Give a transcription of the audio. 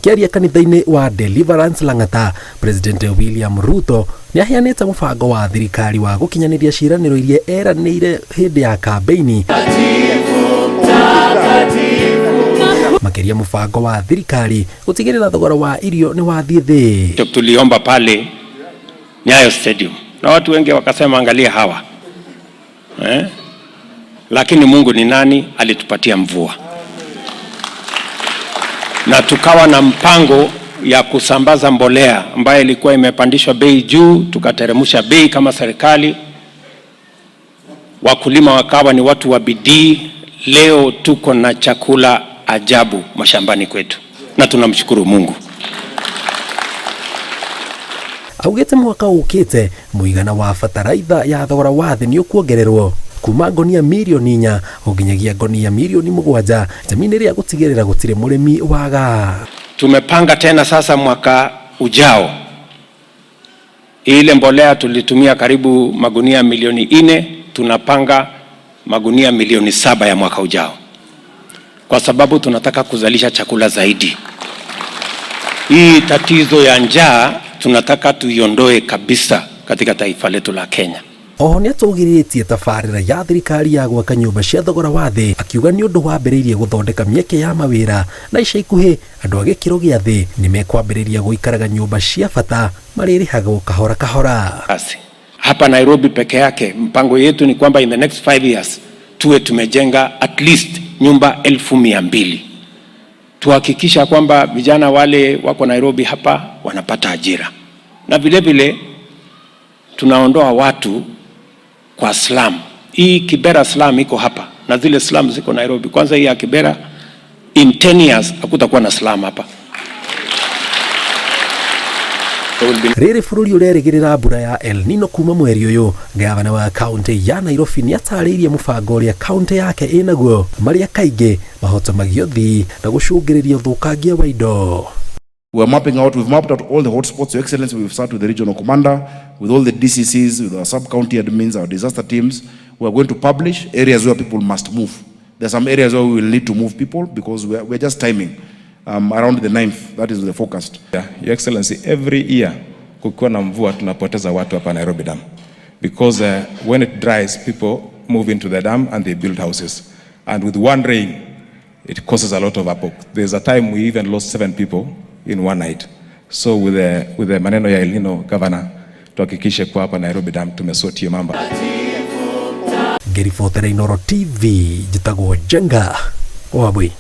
Akĩaria kanitha-inĩ wa Deliverance Lang'ata, President William Ruto nĩ aheanĩte mũbango wa thirikari wa gũkinyanĩria ciĩranĩro iria eranĩire hĩndĩ ya kambeini, makĩria mũbango wa thirikari gũtigĩrĩra thogora wa irio nĩ wathiĩ thĩ. Tuliomba pale Nyayo Stadium na watu wengi wakasema angalia hawa eh? Lakini Mungu ni nani? Alitupatia mvua na tukawa na mpango ya kusambaza mbolea ambayo ilikuwa imepandishwa bei juu, tukateremsha bei kama serikali. Wakulima wakawa ni watu wa bidii. Leo tuko na chakula ajabu mashambani kwetu na tunamshukuru Mungu. Augĩte mwaka ũkĩte mũigana wa bataraitha ya thogora wa thĩ nĩ ũkuongererwo kuma ngonia mirioni 4 nginyagia ngonia mirioni 7 itemi-inĩ rĩa gũtigĩrĩra gũtirĩ mũrĩmi waga. Tumepanga tena sasa mwaka ujao ile mbolea tulitumia karibu magunia milioni 4, tunapanga magunia milioni 7 ya mwaka ujao, kwa sababu tunataka kuzalisha chakula zaidi. Hii tatizo ya njaa tunataka tuiondoe kabisa katika taifa letu la Kenya. Oho nĩatũgĩrĩtie tabarĩra ya thirikari ya gwaka nyũmba cia thogora wa thĩ, akiuga nĩ ũndũ wambĩrĩirie gũthondeka mĩeke ya mawĩra na ica ikuhĩ andũ a gĩkĩro gĩa thĩ nĩ mekwambĩrĩria gũikaraga nyũmba cia bata marĩrĩhagwo kahora kahora. Basi hapa Nairobi peke yake mpango yetu ni kwamba in the next 5 years tuwe tumejenga at least nyumba 200,000. Tuhakikisha kwamba vijana wale wako Nairobi hapa wanapata ajira, na vile vile tunaondoa watu kwa slum. Hii Kibera slum iko hapa na zile slum ziko Nairobi. Kwanza hii ya Kibera, in 10 years hakutakuwa na slum hapa. Rĩrĩ bũrũri ũrerĩgĩrĩra mbura ya El Nino kuma mweri ũyũ, gavana wa kaunti ya Nairobi nĩ atarĩirie mũbango ũrĩa kaunti yake ĩnaguo marĩa kaingĩ mahotomagio thii na gũcũngĩrĩria ũthũkangia wa indo. We are mapping out, we've mapped out all the hotspots. Your Excellency, we've started with the regional commander, with all the DCCs, with our sub-county admins, our disaster teams. We are going to publish areas where people must move. There are some areas where we will need to move people because we are just timing around the 9th. That is the forecast. Yeah, Your Excellency, every year kukiwa na mvua tunapoteza watu hapa Nairobi Dam because when it dries people move into the dam and they build houses, and with one rain it causes a lot of havoc. There's a time we even lost 7 people in one night. So with the maneno ya El Nino, Governor, tuhakikishe kwa hapa Nairobi Dam tumesort hiyo mambo. Ngĩribotera Inooro TV, njĩtagwo Njenga Wambui.